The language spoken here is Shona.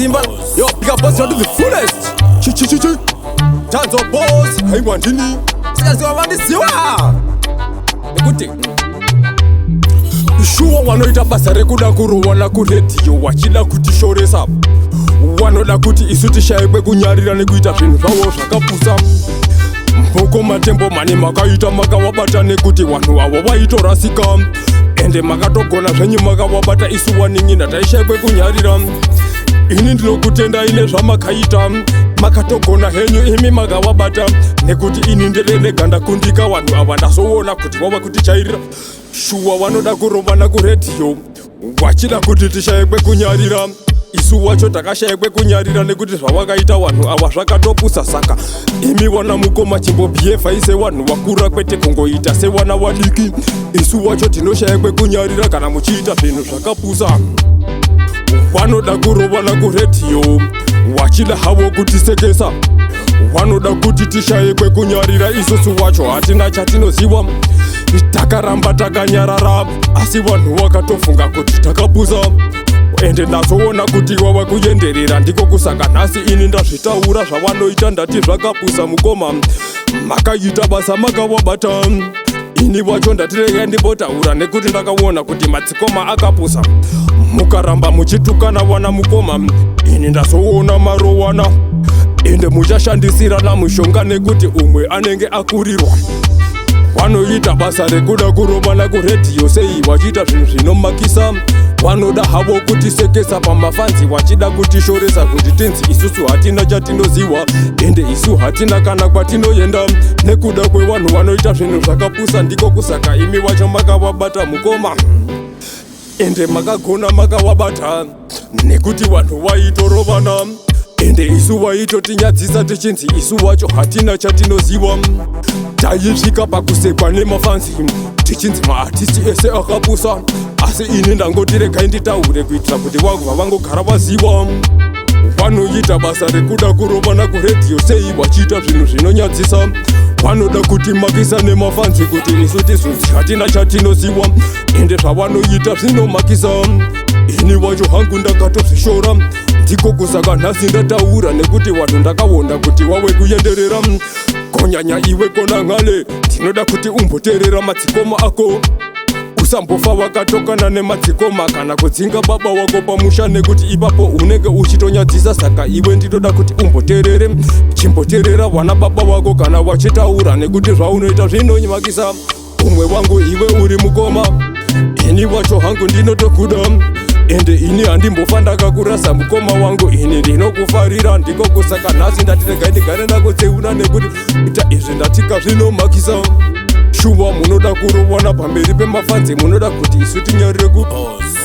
Simba. Yo, big up boss to the fullest. Chi chi chi chi. Tanzo boss, haiwa ndini. Sikaziwa vandiziwa. Nekuti shuwa wanoita basa rekuda kurowana kuredhiyo wachida kutishoresa, wanoda kuti isu tishaye kwekunyarira nekuita zvinhu zvavo zvakapusa. Mboko matembo mani makaita makawabata nekuti vanhu avo vaitorasika, ende makatogona zvenyu makawabata. Isu wanin'ina taishaye kwekunyarira. Ini ndinokutendai nezvamakaita, makatogona henyu imi makawabata, nekuti ini ndirega ndakundika. Vanhu ava ndazoona kuti vava kutichairira. Shuwa vanoda kurovana kuredhiyo wachida kuti tishaye kwekunyarira. Isu wacho takashaye kwekunyarira nekuti zvawakaita vanhu ava zvakatopusa. Saka imi wana mukoma, chimbobhiyevhai sevanhu vakura, kwete kungoita sewana wadiki. Isu wacho tinoshaya kwekunyarira kana muchiita zvinhu zvakapusa. Vanoda kurovana kuredhiyo wachida havo kutisekesa, vanoda kuti tishaye kwekunyarira. Isusu wacho hatina chatinoziva, takaramba takanyarara, asi vanhu vakatofunga kuti takapusa. Ende ndazoona kuti wava kuenderera, ndiko kusaka nhasi ini ndazvitaura. Zvavanoita ndati zvakapusa. Mukoma, makaita basa makavabata. Ini wacho ndatirega ndimbotaura nekuti ndakaona kuti madzikoma akapusa. Mukaramba muchitukana wana mukoma, ini ndazoona marowana, ende muchashandisirana mushonga nekuti umwe anenge akurirwa. Vanoita basa rekuda kurovana kuredhiyo sei vachiita zvinhu zvinomakisa? Vanoda havo kutisekesa pamafanzi, vachida kutishoresa kuti tinzi isusu hatina chatinoziva, ende isu hatina kana kwatinoenda nekuda kwevanhu vanoita zvinhu zvakapusa. Ndiko kusaka imi wacho makavabata, mukoma, ende makagona makavabata, nekuti vanhu vaitorovana, ende isu vaitotinyadzisa tichinzi isu wacho hatina chatinoziva. Taisvika pakusekwa nemafanzi tichinzi maartisti ese akapusa, asi ini ndangoti regai nditaure kuitira kuti vagova vangogara vaziva. Vanoita basa rekuda kurovana kuredhiyo sei vachiita zvinhu zvinonyadzisa? Vanoda kuti makisa nemafanzi kuti isu tizonzi hatina chatinoziva, ende zvavanoita zvinomakisa. Ini wacho hangu ndakatozvishora, ndiko kusaka nhasi ndataura, nekuti vanhu ndakaona kuti wave kuenderera. Konyanya iwe Konangale, ndinoda kuti umboteerera madzikoma ako. Usambofa wakatokana nemadzikoma kana kudzinga baba wako pamusha, nekuti ipapo unenge uchitonyadzisa. Saka iwe ndinoda kuti umboteerere, chimboteerera vana baba wako kana wachitaura, nekuti zvaunoita zvinonymakisa. Umwe wangu, iwe uri mukoma, ini wacho hangu ndinotokuda, ende ini handimbofa ndakakurasa. Mukoma wangu, ini ndinokufarira, ndiko kusaka nhasi ndati regai ndigare ndakutseuna, nekuti ita izvi ndatika zvinomakisa. Shuwa munoda kurovana pamberi pemafanzi, munoda kuti isu tinyarire ku Boss.